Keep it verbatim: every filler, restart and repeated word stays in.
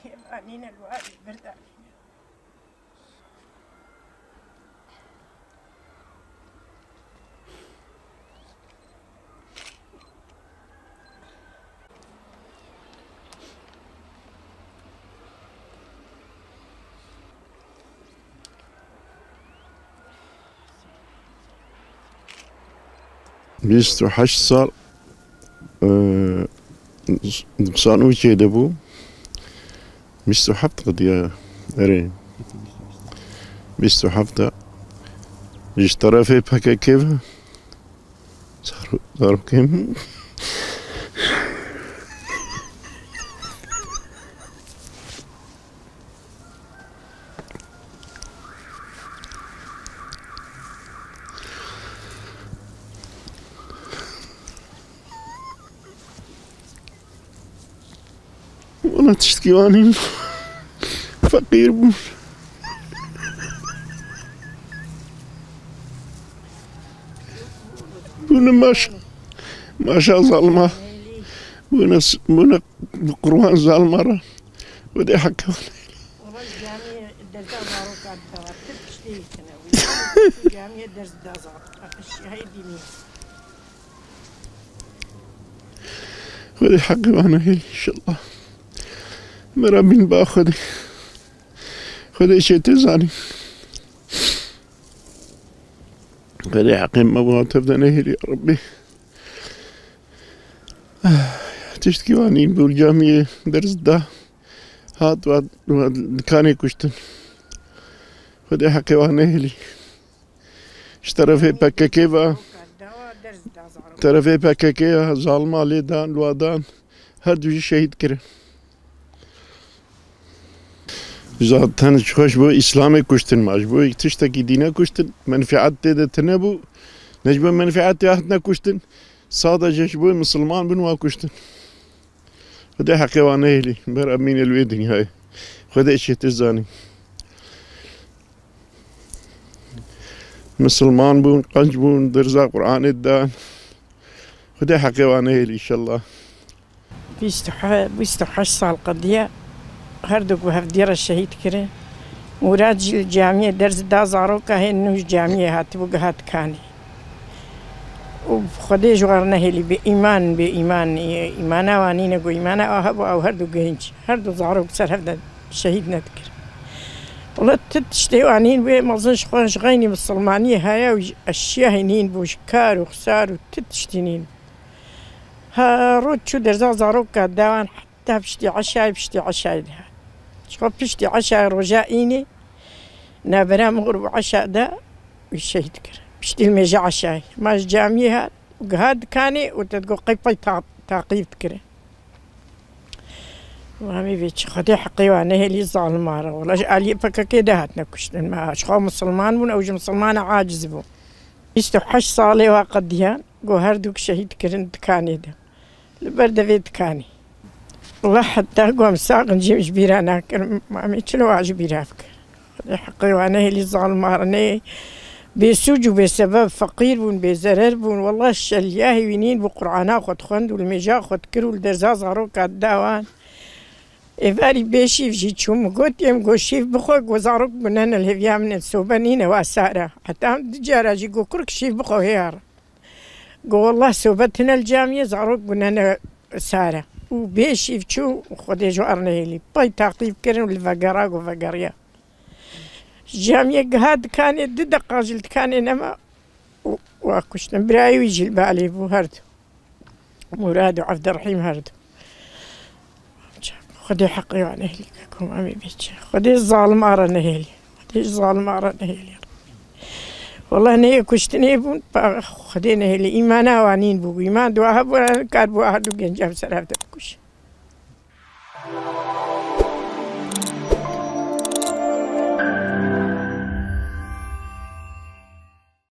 Kêvanîne li warî birdanîne. Bîst û heşt sal, e, doksan û üçê de bû. Bîst û heft qediya, erê. Bîst û heft de. Ji terefê P K K ve. Zaro-, zarokê min. Wala tiştkî wan hîn feqîr bûn. Bûne maş, maşa zalima. Bûne s-, bûne bi qurban zalima re. Xwedê heqê wan. Wala camiyê dersa zarokan dava. Tir tiştê tine. Camiyê ders da zarokan. Şahidî nî. Xwedê heqê wan nehêlî înşallah. Me re bîn ba Xwedê. Xwedê çê tê zanîn. Xwedê heqê me wan tev de nehêlî ya Rebbî. Tiştkî wan nîn bû li camiyê derz da. Hat wa, wa dikanê kuştin. Xwedê heqê wan nehêlî. Ji terefê P K K ve, terefê P K K ya zalima lê dan, li wa dan, her du jî şehîd kirin. Zaten ji xwe ji bo Îslamê kuştin, ma ji bo tiştekî dîne kuştin, menfeet tê de tine bû, ne ji bo menfeetê hatine kuştin, sadece ji bo misilman bin wa kuştin. Xwedê heqê wan nehêlî, ber emînê li wê dinyayê. Xwedê çêtir zanî. Misilman bûn, qenc bûn, derza Qur'anê didan. Xwedê heqê wan nehêlî înşallah. Bîst û he-, bîst û heşt sal qediya, her du ku hevdî re şehîd kirin. Murad jî li camiyê derz da zaroka hê nû ji camiyê hatibû gihat kanî. Û Xwedê ji wan nehêlî, bê îman, bê îman, îmana wan nîne ku îmana a hebû, ew her du genc, her du zarok ser hev de şehîd nedikir. Wele ti tiştê wan nîn wê mezin ji xwe ji xeynî misilmaniyê heye û ji eşya hî nîn bû, ji kar û xisar û ti tiştî nîn. Her roj çû derza zaroka dawan heta piştî eşayê, piştî eşayê dihat. Ji xwe piştî eşayê roja înê navbera mixir û eşa de wî şehîd kir. Piştî li mêje eşayê. Ma ji camiyê hat û giha dikanê û te digot qey pey ta-, taqîb dikire. Mamê vê çi Xwedê heqê wan nehêlî zalima re. Wela ji aliyê P K K de hatine kuştin. Me ji xwe misilman bûn, ew ji misilmana aciz bû. Bîst û heşt salê wa qediyan, go her du şehîd kirin dikanê de. Li ber devê dikanê. Wela heta go em sax in, cî ji bîra nakirin. Mamê çilo wa ji bîra bikir. Xwedê heqê wan nehêlî zalima re neyê. Bêsûc û bêsebeb feqîr bûn, bêzerer bûn. Wela şeliyahî wî nîn bû, Qur'ana xwe dixwend û li mêja xwe dikir û li derza zaroka dida wan. Êvarî bê şîv jî çû, min got, yê min got, "Şîv bixwe, got, zarok gunene li hêviya min in, sobe nîne wa sare." Heta em du cara jî got, "Kurk şîv bixwe hêya re." Got, "Wallah sobe tine li camiyê, zarok gunene sare." Û bê şîv çû, Xwedê ji wan re nehêlî. Pey taqîb kirin û li vegera, got, vegeriya. Ji camiyê giha dikanê, du deqa jî li dikanê nema û wa kuştin. Birayê wî jî li balê bû her du. Murad û Evdirehîm her du. Xwedê heqê wan nehêlî, keko Mamê bê çi. Xwedê zalima re nehêlî. Xwedê ji zalima re nehêlî. Wela neyê kuştinê bûn, pa Xwedê nehêlî. Îmana wan nîn bû. Îman dua hebû, kar bû her du genca bi ser hev de bikuşin.